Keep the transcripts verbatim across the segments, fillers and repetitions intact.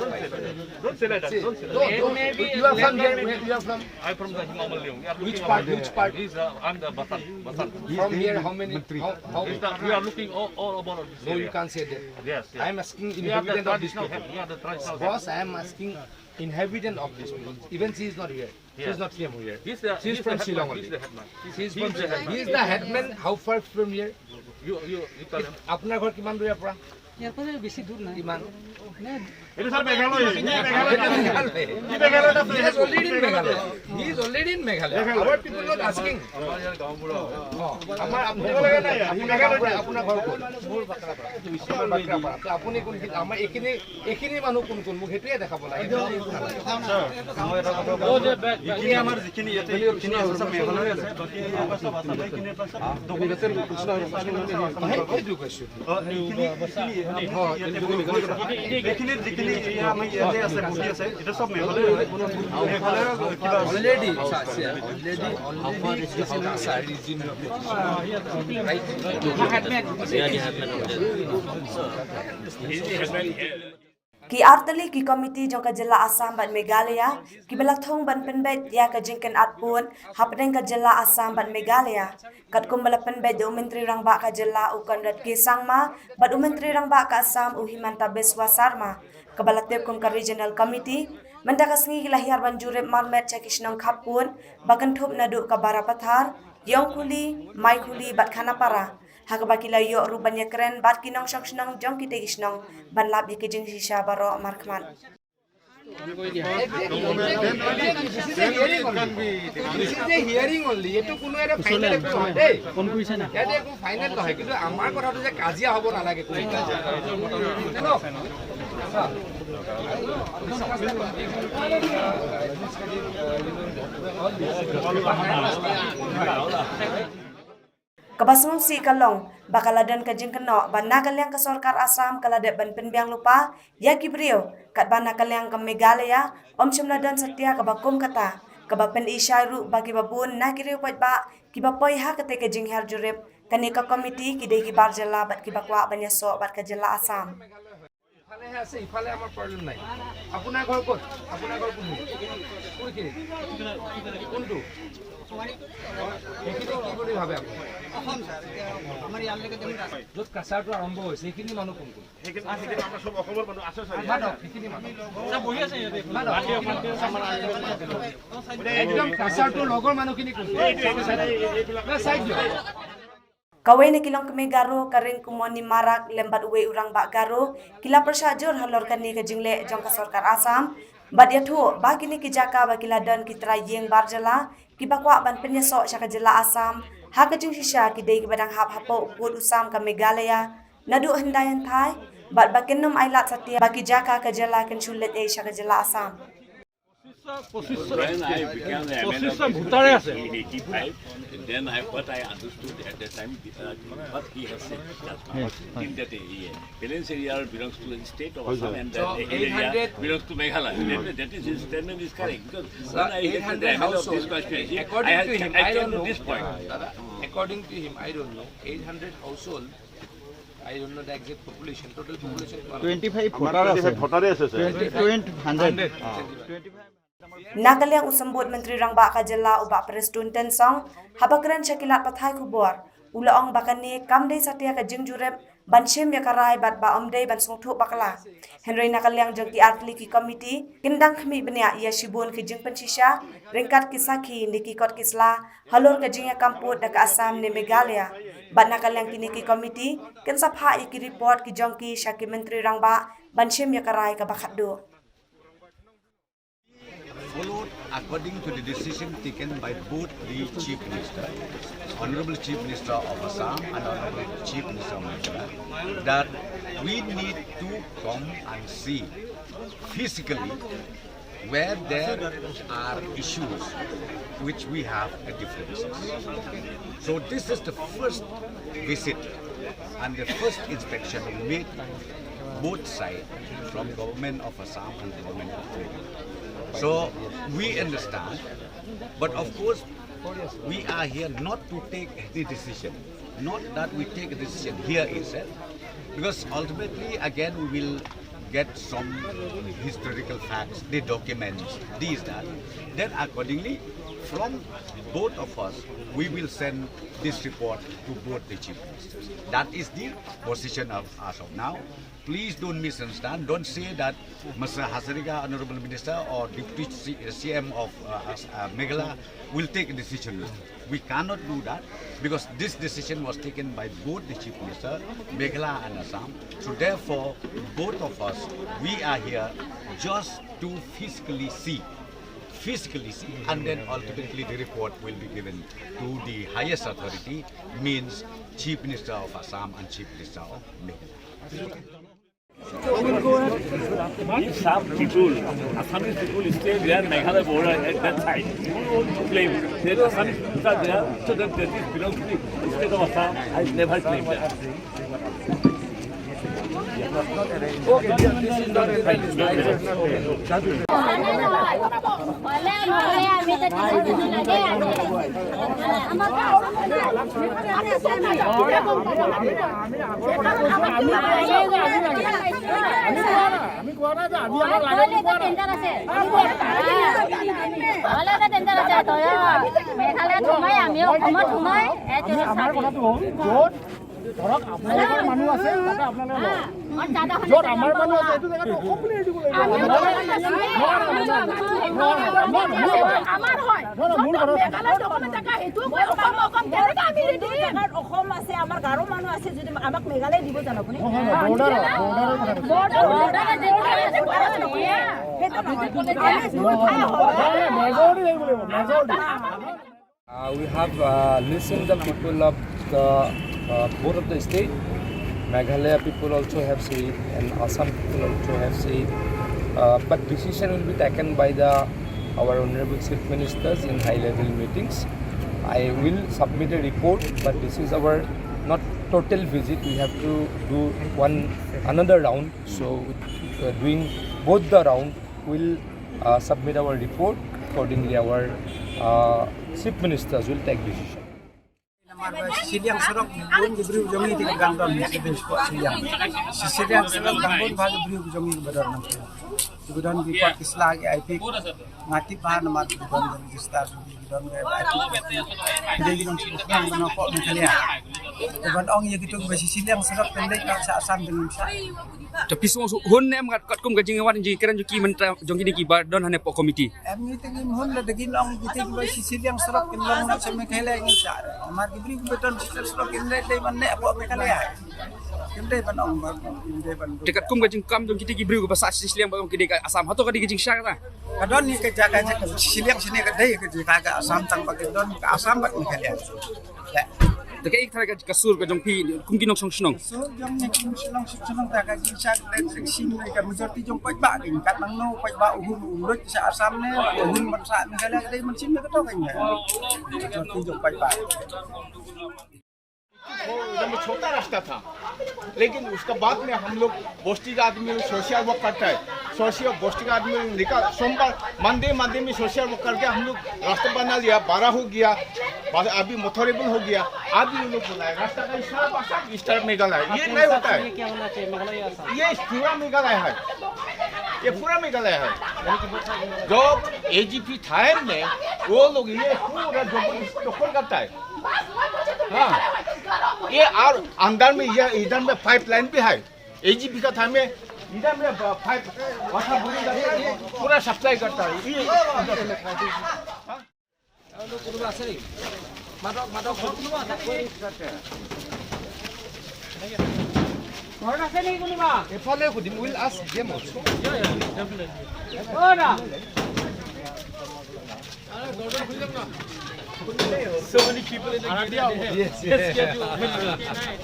don't say like that. Don't say like that. Don't say like that. You are from here. Where you are from? I'm from the Hima Maliyung. Which part? Which part? He's, uh, I'm the Basan. Basan. From here, how many? How, how? Is that we are looking all, all about this area. No, you can't say that. Yes, yes. I am asking inhabitant of this people. We are the traditional head. Boss, I am asking inhabitant of this people. Even she is not here. She is not from here. She is from Shillong only. He is the headman. He is the headman. How far from here? You, you, you tell him. আপোনাৰ ঘৰ কিমান দূৰ ইয়াৰ পৰা? ইয়াৰ পৰা বেছি দূৰ নাই। কিমান? এইটো ছাৰ মেঘালয়। He is already in Meghalaya. He is already in Meghalaya. Our people not asking. আমাৰ ইয়াৰ গাঁওবুঢ়া হয়। আমাৰ আপোনালোকে নাই, সি মেঘালয়। আপোনাৰ ঘৰ ক'ত? মোৰ বাক্ৰাপাৰা। বাক্ৰাপাৰা। তো আপুনি কোনখিনি? আমাৰ এইখিনি, এইখিনি মানুহ কোন কোন? মোক সেইটোৱে দেখাব লাগে। ছাৰ, মই এটা কথা কওঁ। যিখিনি আমাৰ, যিখিনি ইয়াতে, এইখিনি আছে, চব মেঘালয় আছে, বাকী এইবিলাক চব আছাম, এইখিনি এইবিলাক চব ডকুমেণ্ট। সেইটো কৈছোঁ। অ, এইখিনি, এইখিনি, এইখিনিত যিখিনি এয়া আমাৰ ইয়াতে আছে, বহি আছে, এইটো চব মেঘালয় হয়। মেঘালয়ৰ কিবা আছে। Already, already, already, Ki artylli ki komiti jong ka jylla Assam bad Meghalaya kiba la thung ban pynbeit ïa ka jingkynad pud hapdeng ka jylla Assam bad Meghalaya, katkum ba la pynbeit da u Myntri Rangbah ka jylla u Conrad K Sangma bad u Myntri Rangbah ka Assam u Himanta Biswa Sarma, kaba la tip kum ka Regional Committee. Mynta ka sngi ki la hiar ban jurip marmet sha ki shnong khappud ba kynthup naduh ka Barapathar, Ïongkhuli, Maikhuli bad Khanapara, ha kaba ki la ïoh ruh ban ïakren bad ki nongshong shnong jong kitei ki shnong ban lap ïa ki jingshisha baroh markhmat. This is a hearing only. This is a hearing only. এইটো কোনো এটা ফাইনেল একো নহয় দেই। ইয়াতে একো ফাইনেল নহয়, কিন্তু আমাৰ কথাটো যে কাজিয়া হ'ব নালাগে কোনো। জানো? Kaba sngewsih ka long ba ka la don ka jingkynnoh ba na ka liang ka sorkar Assam ka la dep ban pynbiang lypa ïa ki briew, katba na ka liang ka Meghalaya ym shym la don satia kaba kum kata, kaba pyni shai ruh ba kiba bun na ki riew paidbah kiba poi ha kata ka jinghiar jurip kane ka komiti ki dei ki bar jylla bad kiba kwah ban ïasoh bad ka jylla Assam. ইফালেহে আছে, ইফালে আমাৰ প্ৰব্লেম নাই। আপোনাৰ ঘৰ ক'ত? আপোনাৰ ঘৰ কোনখিনি? কোনখিনি? কোনটো? সেইখিনি কি বুলি ভাবে আপুনি? য'ত কাছাৰটো আৰম্ভ হৈছে, সেইখিনি মানুহ কোন কোন? সেইখিনি, সেইখিনি আমাৰ চব অসমৰ মানুহ আছে, ছাৰ। মাধৱ, সেইখিনি মানুহ। মাধৱ, সেইখিনি মানুহ। একদম কাছাৰটোৰ লগৰ মানুহখিনি কোন কোন? এইটো, এইটো, ছাৰ, এই, এইবিলাক। না, চাইড দিয়ক। Kawei na ki longkmie Garo, ka Ringkumoni Marak lem bad uwei u rangbah Garo ki la pyrshah jur halor kane ka jingleh jong ka sorkar Assam bad ïathuh ba kine ki jaka ba ki la don ki trai ïing bar jylla kiba kwah ban pynïasoh sha ka jylla Assam ha ka jingshisha ki dei kiba dang hap hapoh u pud u sam ka Meghalaya naduh hyndai hynthai bad ba kin nym ailad satia ba ki jaka ka jylla kin shu leit ei sha ka jylla Assam. পঁচিশটা, পঁচিশটা, পঁচিশটা ভোটাৰে আছে। Then I, what I understood at that time, uh, what he has said, that in that area, Plains area belongs to the state of Assam and that area belongs to Meghalaya. That, that is his statement is correct because when I elected the M L A of this constituency, I had, I came to this point. According to him, I don't know, eight hundred household, I don't know the exact population, total population. Twenty five ভোটাৰ আছে। ভোটাৰে আছে, ছাৰ। Twenty, twenty, hundred। Twenty five। Na ka liang u Symbud Myntri Rangbah ka jylla u Bah Prestone Tynsong, haba kren sha ki lad pathai khubor, u la ong ba kane kam dei satia ka jingjurip ban shim ïa ka rai bad ba ym dei ban sngewthuh bakla. Hynrei na ka liang jong ki artylli ki komiti kin dang khmih bniah ïa shibun ki jingpynshisha ryngkat ki sakhi ne ki kot ki sla halor ka jingïakam pud da ka Assam ne Meghalaya. Bad na ka liang kine ki komiti kin sa phah ïa ki report ki jong ki sha ki Myntri Rangbah ban shim ïa ka rai kaba khatduh. followed according to the decision taken by both the Chief Minister, Honorable Chief Minister of Assam and Honorable Chief Minister of Meghalaya, that we need to come and see physically where there are issues which we have a differences. So this is the first visit and the first inspection made both sides from government of Assam and government of Meghalaya. So we understand, but of course we are here not to take any decision. Not that we take a decision here itself, because ultimately again we will get some historical facts, the documents, these, that. Then accordingly, from both of us, we will send this report to both the chief ministers. That is the position of, as of now. Please don't misunderstand. Don't say that Mister Hazarika, Honorable Minister, or Deputy C- C M of uh, As- uh, Meghalaya will take a decision. We cannot do that because this decision was taken by both the Chief Minister, Meghalaya and Assam. So therefore, both of us, we are here just to physically see, physically see, and then ultimately the report will be given to the highest authority, means Chief Minister of Assam and Chief Minister of Meghalaya. If some people, Assamese people stay there, Meghalaya border at that side, who want to claim that Assamese people are there, so that that is belongs to the state of Assam? I never claim that. মেঘালয়ত সোমাই আমি অসমত সোমাই। ধৰক, আপোনালোকৰ মানুহ আছে, তাতে আপোনালোকে লওক। য'ত আমাৰ মানুহ আছে, এইটো জেগাটো অসম বুলি এৰি দিব লাগিব। আমাৰ হয়। নহয়, নহয়, মোৰ কথা। মেঘালয়ত অকণমান জেগা, সেইটো অসম, অসম, তেনেকে আমি এৰি দিম। অসম আছে, আমাৰ গাৰো মানুহ আছে, যদি আমাক মেঘালয় দিব জানো আপুনি? নহয়, নহয়, বৰ্ডাৰৰ, বৰ্ডাৰৰ কথা কৈছোঁ। বৰ্ডাৰ, বৰ্ডাৰ, বৰ্ডাৰ, বৰ্ডাৰ। সেইটো নহয়। আমি নহয়, নহয়, মেজৰিটি আহিব লাগিব, মেজৰিটি। Uh, we have uh, listened the people of the uh, both of the state. Meghalaya people also have said and Assam people also have said. Uh, but decision will be taken by the our honorable chief ministers in high level meetings. I will submit a report, but this is our not total visit. We have to do one another round. So uh, doing both the round, will uh, submit our report. Accordingly, our uh, chief ministers will take decision. Namar ba shiliang sorok bun ki briew jong ngi ki dang don, ki briew sport shiliang. Shi shiliang sorok dang bun ba ki briew jong ngi ba don nang. Ki don ki pot ki sla ki I P. Nga tip ba namar ki don ki register, ki don ki I P. Ki dei ki don ki sla ki don pot Meghalaya. Ki ban ong ïa ki tu ba shi shiliang sorok pendek ka sa Assam dang sa. Te phi sngew hun ne em katkum ka jingwan jingkren jong ki mynta jong kine kiba don hangne hapoh komiti? Em ngi te ngim hun lada kin ong kita kiba shi shiliang sorok kin long na sha Meghalaya ngi sha. Namar ki briew kiba don shi shiliang sorok kin dei ban ne hapoh Meghalaya. Kin dei ban ong ba kin dei ban. Te katkum ka jingkam jong kita ki briew kiba sah shi shiliang ba ong ki dei ka Assam, hato ka dei ka jingshai kata? Ka don hi ka jaka jaka shiliang shane ka dei ka jaka ka Assam tang ba ka don ka Assam bad Meghalaya. Te kaei kata ka sur ka jong phi kum ki nongshong shnong? Sur jong ngi kum shnong shnong ta ka jingshai ka dei ka shim ka majority jong paidbah ding kat nangno paidbah u hun u lut sha Assam ne u hun ban sah Meghalaya ka dei ban shim ka to ka ngi. Majority jong paidbah. वो एकदम छोटा रास्ता था, लेकिन उसके बाद में हम लोग बस्ती का आदमी सोशल वर्क करता है, सोशल बस्ती का आदमी निकाल सोमवार मंडे मंडे में सोशल वर्क करके हम लोग रास्ता बना लिया, बड़ा हो गया, बस अभी मोटरेबल हो गया। अभी उन लोग बोला है रास्ता का इस तरह बसा, इस तरह मेघालय, ये नहीं होता है। ये क्या होना चाहिए, मेघालय या आसाम? ये पूरा मेघालय है, ये पूरा मेघालय है। जो एजीपी था में वो लोग ये पूरा जबरदस्ती दखल करता है। हाँ, ये और अंदर में ये इधर में पाइपलाइन भी है। एजीपी का था में इधर में पाइप वाटर बोरिंग करता है, पूरा सप्लाई करता है। ये ঘৰত আছে নেকি কোনোবা? এফালে সুধিম, we'll ask them also। অ' দা। So many people in the Yes, yes. Yes, yes, you-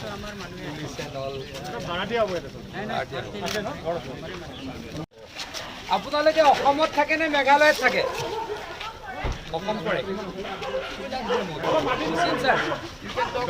আপোনালোকে অসমত থাকে নে মেঘালয়ত থাকে? অসম পৰে। ছাৰ, you can talk.